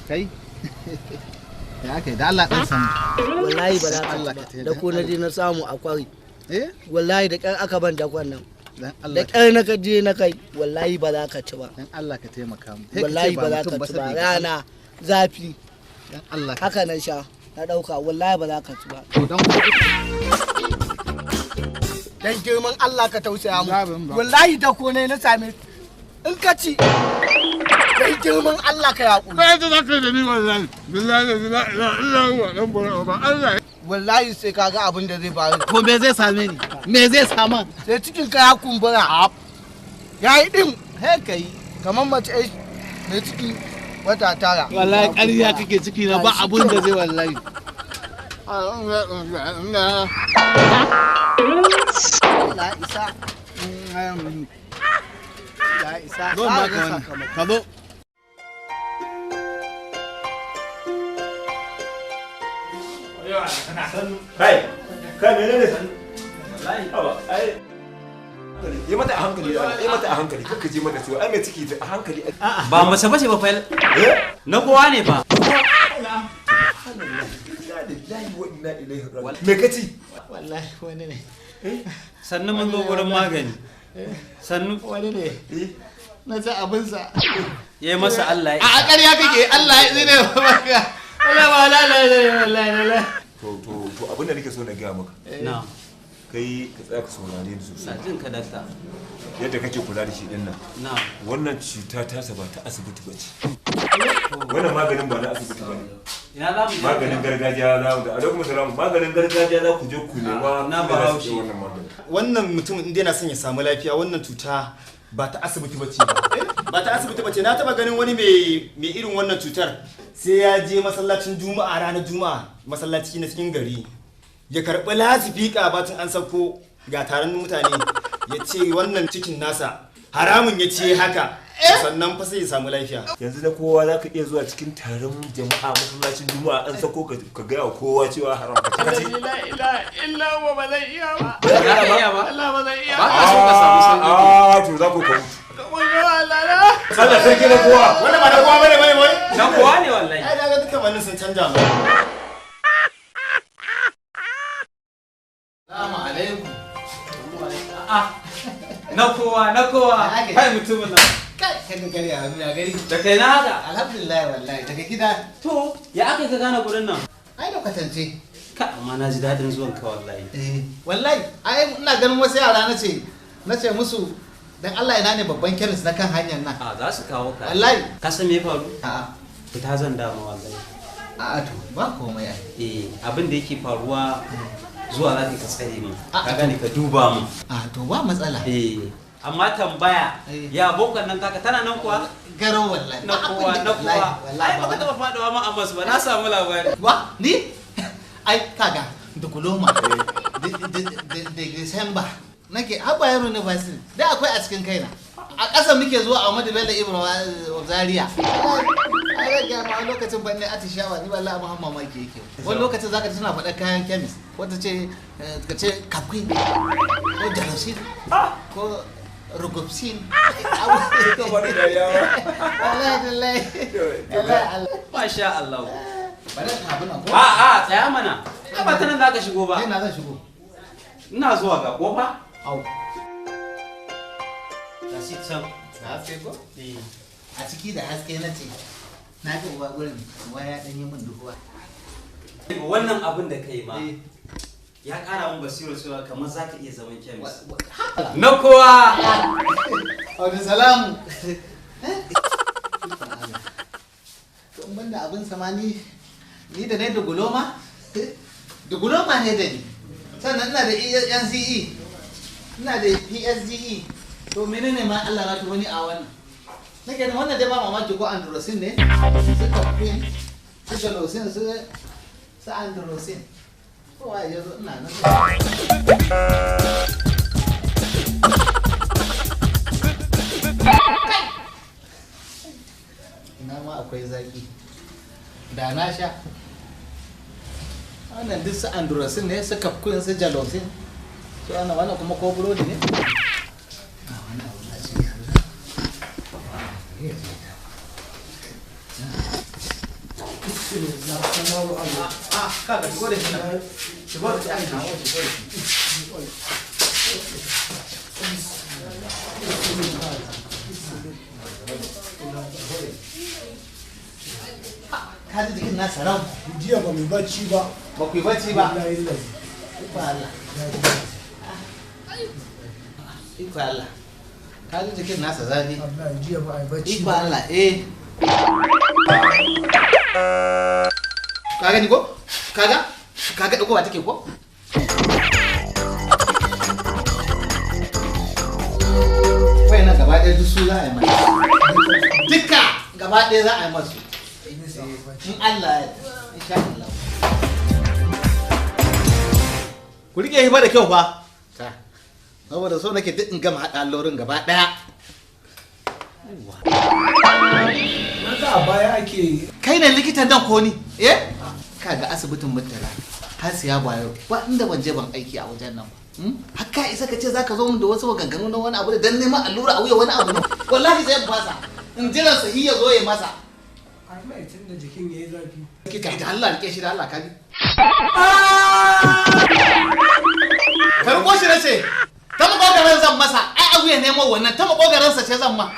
Kai. Ya kai da Allah dan samu. Wallahi ba za ka ba. Da ko na je na samu a kwari. Eh? Wallahi da ƙyar aka ban dakon nan. Dan Da Allah. ƙyar na ka je na kai wallahi ba za ka ci ba. Dan Allah ka taimaka mu. Wallahi ba za ka ci ba. Rana zafi Dan Allah. Haka na sha na ɗauka wallahi ba za ka ci ba. To dan Dan girman Allah ka tausaya mu. Zabin ba. Wallahi da ko ne na same in ka ci. Dan girman Allah ka yaƙuri. Ba ta zaka da ni wallahi. Billahi la ilaha illa huwa dan bora ba Allah. Wallahi sai ka ga abin da zai faru. To me zai same ni? Me zai sama? Sai cikin ka ya kumbura. Ya yi ɗin He kai. kamar mace mai ciki wata tara. Wallahi ƙarya kake ciki na ba abun da zai wallahi. Allah isa. Ya isa. Zo in baka wannan. Ka zo. Kai, kai menene? Wallahi, haba, ai yi mata a hankali, yi mata a hankali, kakka ji mata ciwo, ai mai ciki a hankali. Ba mace bace ba fa. Na kowa ne fa. Inna lillahi wa inna ilaihi raji'un. Me kaci? Wallahi wani ne. Sannu mun zo gurin magani. Sannu Wani ne. Na ci abinsa. ya yi masa Allah ya A ƙarya kake Allah ya tsine maka. Allah ba la la la wallahi la. To abin da nake so na gaya maka. Na. Kai ka tsaya ka saurare ni sosai. Na jin ka dakta. Yadda kake kula da shi din nan. Na. Wannan cuta tasa ba ta asibiti ba ce. Wannan maganin ba na asibiti ba ne. Ina za mu je? Maganin gargajiya za mu da alaikum salam maganin gargajiya za ku je ku nema Na inda za su Bahaushe. iya wannan maganin. Wannan mutumin inda yana son ya samu lafiya wannan cuta ba ta asibiti bace ba. Ba ta asibiti bace na taba ganin wani mai irin wannan cutar sai ya je masallacin Juma'a ranar Juma'a masallaci na cikin gari ya karbi lasifika bacin an sauko ga taron mutane ya ce wannan cikin nasa haramun ya ce haka sannan fa sai ya samu lafiya. Yanzu na kowa za ka iya zuwa cikin taron jama'a masallacin Juma'a an sako ka gaya wa kowa cewa haram ka ci. La ilaha illa huwa ba zan iya ba. Ba za ka iya ba. Allah ba zan iya Ba ka so ka samu sauki. Ah, to za ku ka mutu. Wayo Allah na. Allah sarki na kowa. Wannan ba na kowa bane bane wai. Na kowa ne wallahi. Ai na ga dukkan wannan sun canja mu. Assalamu alaikum. Na kowa, na kowa. Kai mutumin nan. Kai kan gari a hannu ya gari. Da kai na haka. Alhamdulillah wallahi daga gida. To, ya aka ka gane gurin nan? Ai da kwatance. Ka amma na ji daɗin zuwan ka wallahi. Eh wallahi ai ina ganin wasu yara nace musu dan Allah ina ne babban kemis na kan hanyar nan. A za su kawo ka. Wallahi. Ka san me ya faru? A'a. Fita zan dama wallahi. A'a to ba komai ai. Eh, abin da yake faruwa zuwa za ka tsare mu. A'a. Ka gane ka duba mu. A to ba matsala. Eh, amma tambaya Eh. ya bokan nan taka tana nan kuwa? Garo wallahi. Na kowa, na kowa. Wallahi Ai baka taba faduwa ma a bas ba, na samu labari. Wa ni? Ai kaga dukuloma. Da December nake har Bayero University da akwai a cikin kaina. A ƙasa muke zuwa Ahmadu Bello Ibro of Zaria. Ai zan gaya ma wani lokacin ban ne atishawa ni wallahi abin mamaki yake. Wani lokacin zaka ji suna faɗa kayan kemis wata ce ka ce kafin ko jalosin ko rugopsin. Wallahi wallahi. Wallahi Allah. Masha Allah. Bari ka abin nan ko? A a tsaya mana. Ai ba ta nan zaka shigo ba. Kai na zan shigo. Ina zuwa ga kofa. Au. Ga shi can. Da haske ko? Eh. A ciki da haske na ce. Na ga uba gurin uba ya ɗan yi min duhuwa. Wannan abin da kai ma Eh. ya ƙara min basira cewa kamar zaka iya zaman kemis. Haka. Na kowa. Audu salamu. To in banda abin samani ni da ne duguloma? Duguloma ne da ni. Sannan ina da NCE, ina da PSGE. To menene ma Allah na tuba ni a wannan? Nake da wannan dai ba mamaki ko androsin ne? Su kafin, su jalosin, su androsin. Kowa ya zo ina nan. Ina ma akwai zaki. Da na sha. Wannan duk su androsin ne, su kafkun, su jalosin. Su wannan kuma ko burodi ne? A wani abu na ci yanzu. Alhamdulillah, salamu alaikum. Ah, kaga shigo da shi nan. Shigo da shi, ai, shigo da shi. Ka ji jikin nasa rau. Jiya ba mu bacci ba. Ba ku yi bacci ba. Wallahi lazi. Iko Allah. Iko Allah. Ka ji jikin nasa zafi. Wallahi jiya ba a yi bacci Iko ba. Allah, eh. Ka gani ko? Kaga? Kaga ɗaukowa take ko? Wayannan gaba ɗaya duk su za a yi masu. Duka gaba ɗaya za a yi masu. In Allah ya yarda, insha Allah. Ku riƙe shi fa da kyau fa. Ta. Saboda so nake duk in gama haɗa allorin gaba ɗaya. Na ga a baya ake Kai ne likitan nan ko ni? Eh? Kaga asibitin Murtala har siya bayo ba inda ban je ban aiki a wajen nan ba. Har ka isa ka ce zaka zo min da wasu maganganu na wani abu da dan neman allura a wuya wani abu ne. Wallahi sai in fasa. In jira sahi ya zo ya masa. Ai mai tun da jikin yayi zafi. Kai da Allah rike shi da Allah ka ji. Ka riko shi nace. Ta makogaran zan masa. Ai a wuya nemo wannan ta makogaransa ce zan ma.